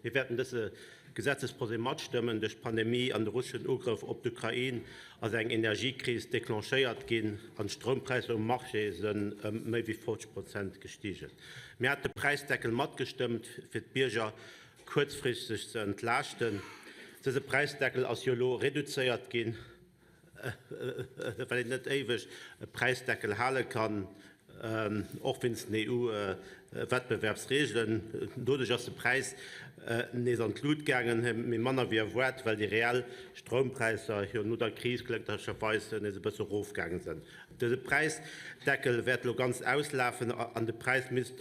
Mir wäerten dëse Gesetzesprojet matstëmmen. Duerch d'Pandemie an de russeschen Ugrëff op d'Ukrain ass eng Energiekris declenchéiert ginn an d'Stroumpräisser um Marché sënn ëm méi wéi 50 Prozent gestigen. Mir hate de Präisdeckel matgestëmmt, fir d'Bierger kuerzfristeg ze entlaaschten. Dëse Präisdeckel ass jo elo reduzéiert ginn. Well een net éiweg e Präisdeckel hale kann, och wéinst den EU-Wettbewerbsreegelen. Doduerch ass de Präis nees an d'Lut gaangen, mee manner wéi erwaart, well déi reell Stroumpräisser jo no der Kris glécklecherweis nees e bësse erofgaange sinn. Dëse Präisdeckel wäert elo ganz auslafen an de Präis misst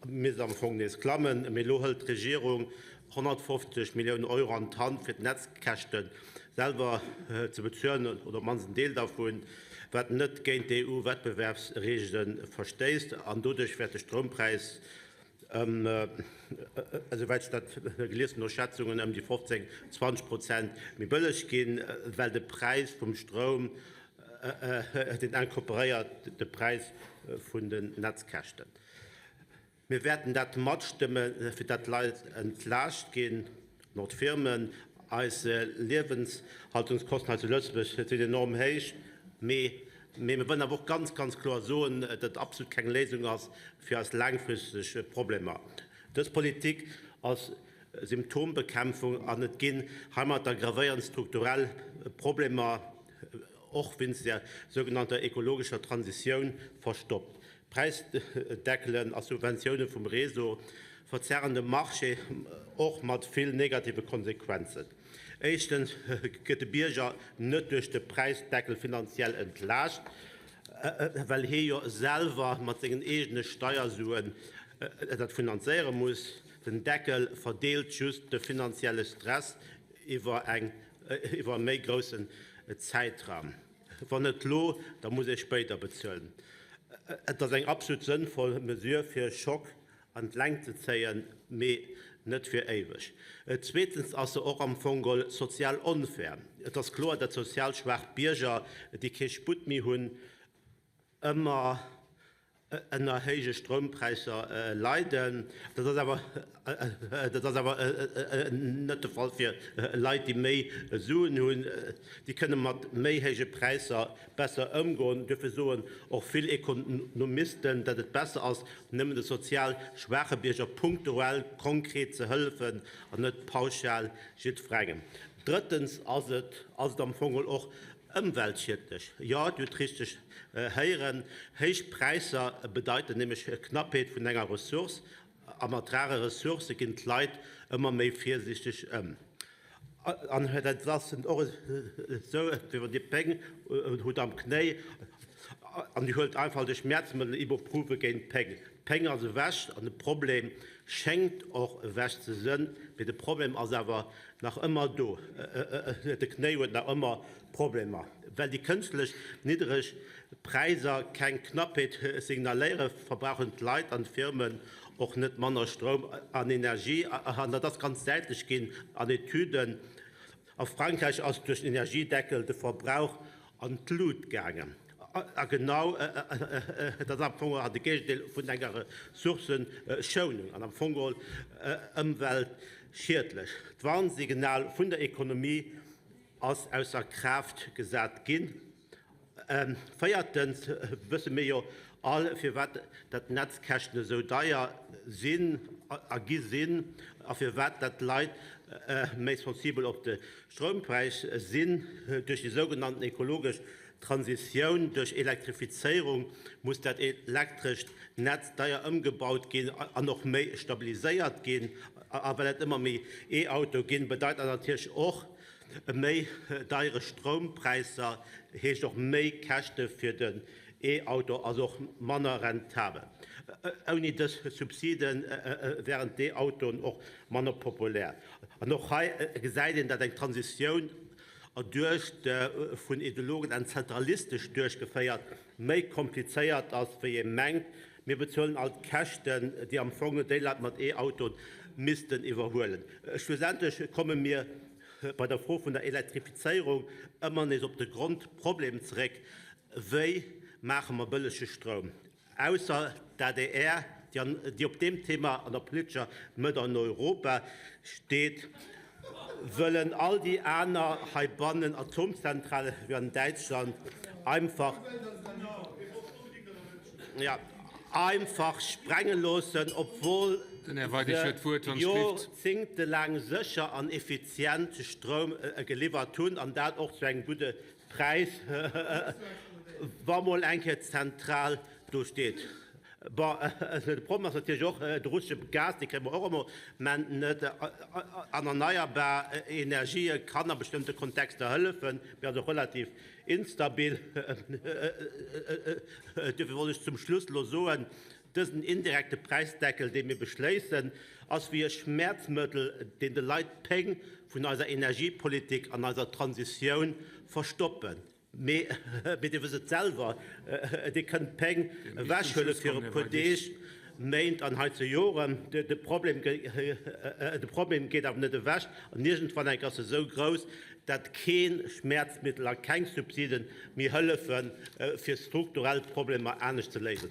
misst am Fong nees klammen, mee elo hëlt d'Regierung 150 Milliounen Euro an d'Hand, fir d'Netzkäschte selwer ze bezuelen, oder op d'mannst en Deel dervun, wat net géint d'EU-Wettbewerbsreegele verstéisst. An doduerch wäert de Stroumpräis ëm, esouwäit ech dat gelies hunn, no Schätzungen ëm déi 15, 20 Prozent méi bëlleg ginn, well de Präis vum Stroum, deen incorporéiert de Präis vun den Netzkäschten. Mir wäerten dat matstëmme fir dat d'Leit entlaascht ginn, an och d'Firmen. Eis Liewenshaltungskosten hei zu Lëtzebuerg sinn enorm héich, mee mir wëllen awer och ganz, ganz kloer soen, datt et absolut keng Léisung ass fir eis laangfristeg Problemer. Dës Politik ass Symptombekämpfung an et ginn heimatter gravéierend strukturell Problemer, och wéinst der sougenannter ekologescher Transitioun, verstoppt. Präisdeckelen a Subventioune vum Réseau verzerren de Marché, och mat vill negative Konsequenzen. Éischtens gëtt de Bierger net duerch de Präisdeckel finanziell entlaascht, well hie jo selwer mat sengen eegene Steiersuen dat finanzéiere muss. Den Deckel verdeelt just de finanzielle Stress iwwer e méi groussen Zäitraum. Wann net elo, da muss ee spéider bezuelen. Et ass eng absolut sënnvoll Mesure fir e Schock an d'Längt ze zéien, mee net fir éiweg. Zweetens ass se och am Fong geholl sozial onfair. Et ass kloer, datt sozial schwaach Bierger, déi kee Sputt méi hunn, ëmmer ënner héije Stroumpräisser leiden. Dat ass awer dat ass awer net de Fall fir Leit, déi méi Suen hunn. Déi kënne mat méi héije Präisser besser ëmgoen. Duerfir soen och vill Ekonomisten, datt et besser ass, nëmmen de sozial schwaache Bierger punktuell konkret ze hëllefen an net pauschal jiddwerengem. Drëttens ass et ass et am Fong geholl och Ëmweltschiedlech? Jo, Dir hutt richteg héieren. Héich Präisser bedeiten nämlech Knappheet vun enger Ressource. A mat rare Ressourcë ginn d'Leit ëmmer méi virsiichteg ëm. An dat ass och esou, wéi wann Dir Péng hutt am Knéi an Dir huelt einfach de Schmäerzmëttel Ibuprofe géint d'Péng. D'Péng ass ewech an de Problem schéngt och ewech ze sënn, mee de Problem ass awer Nach ëmmer do. De Knéi huet nach ëmmer Problemer. Well déi kënstlech niddereg Präiser keng Knappheet signaléieren, verbrauchen d'Leit an d'Firmen och net manner Stroum an Energie. An dat ass ganz däitlech ginn an Etüden. A Frankräich ass duerch den Energiedeckel de Verbrauch an d'Lut gaangen. A genau dat ass am Fong de Géigendeel vun enger Ressourcëschounung an am Fong geholl ëmweltschiedlech. D'Warnsignal vun der Ekonomie ass ausser Kraaft gesat ginn. Véiertens wësse mir jo all, firwat dat d'Netzkäschten esou deier sinn a gi sinn a firwat dat d'Leit méi sensibel op de Stroumpräis sinn. Duerch déi sougenannten ekologesch Transitioun, duerch Elektrifizéierung muss dat elektrescht Netz deier ëmgebaut ginn an och méi stabiliséiert ginn. A well et ëmmer méi E-Auto ginn, bedeit dat natierlech och méi deiere Stroumpräisser, heescht och méi Käschte fir den E-Auto, ass och manner rentabel. Ouni dës Subside wären d'E-Autoen och manner populär. An och hei gesäit een, datt eng Transitioun, erduecht vun Ideologen an zentralistesch duerchgeféiert, méi komplizéiert ass, wéi ee mengt. Mir bezuelen all d'Käschten, déi am Fong déi Leit mat E-Autoen missten iwwerhuelen. Schlussendlech komme mir bei der Fro vun der Elektrifizéierung ëmmer nees op de Grondproblem zeréck, Wéi maache mer bëllege Stroum? Ausser d'ADR. déi op deem Thema an der politescher Mëtt an Europa steet, wëllen all déi aner heibannen Atomzentrale wéi an Däitschland einfach, ja, einfach sprenge loossen, obwuel Den Här Weidig se huet d'Wuert, wann et leeft. joerzéngtelaang sécher an effizient Stroum geliwwert hunn, an dat och zu engem gudde Präis, wa mol eng Kéier d'Zentral do steet. Bon, de Problem ass natierlech och de russesche Gas, dee kréie mer och am Moment net. An erneierbar Energië kann a bestëmmte Kontexter hëllefen, mee ass och relativ instabil. Duerfir wollt ech zum Schluss elo soen, Dësen indirekte Präisdeckel, dee mir beschléissen, ass wéi e Schmäerzmëttel, deen de Leit d'Péng vun eiser Energiepolitik an eiser Transitioun verstoppen. Mee Dir wësst et selwer, Dir kënnt d'Péng Dir misst zum ewechhuele Schluss fir kommen, e Här puer Weidig. Deeg, Méint an heiansdo Joren. De Problem geet awer net ewech an iergendwann enk ass e sou grouss, dat kee Schmäerzmittel a keng Subside méi hëllefen, fir strukturell Problemer anescht ze léisen.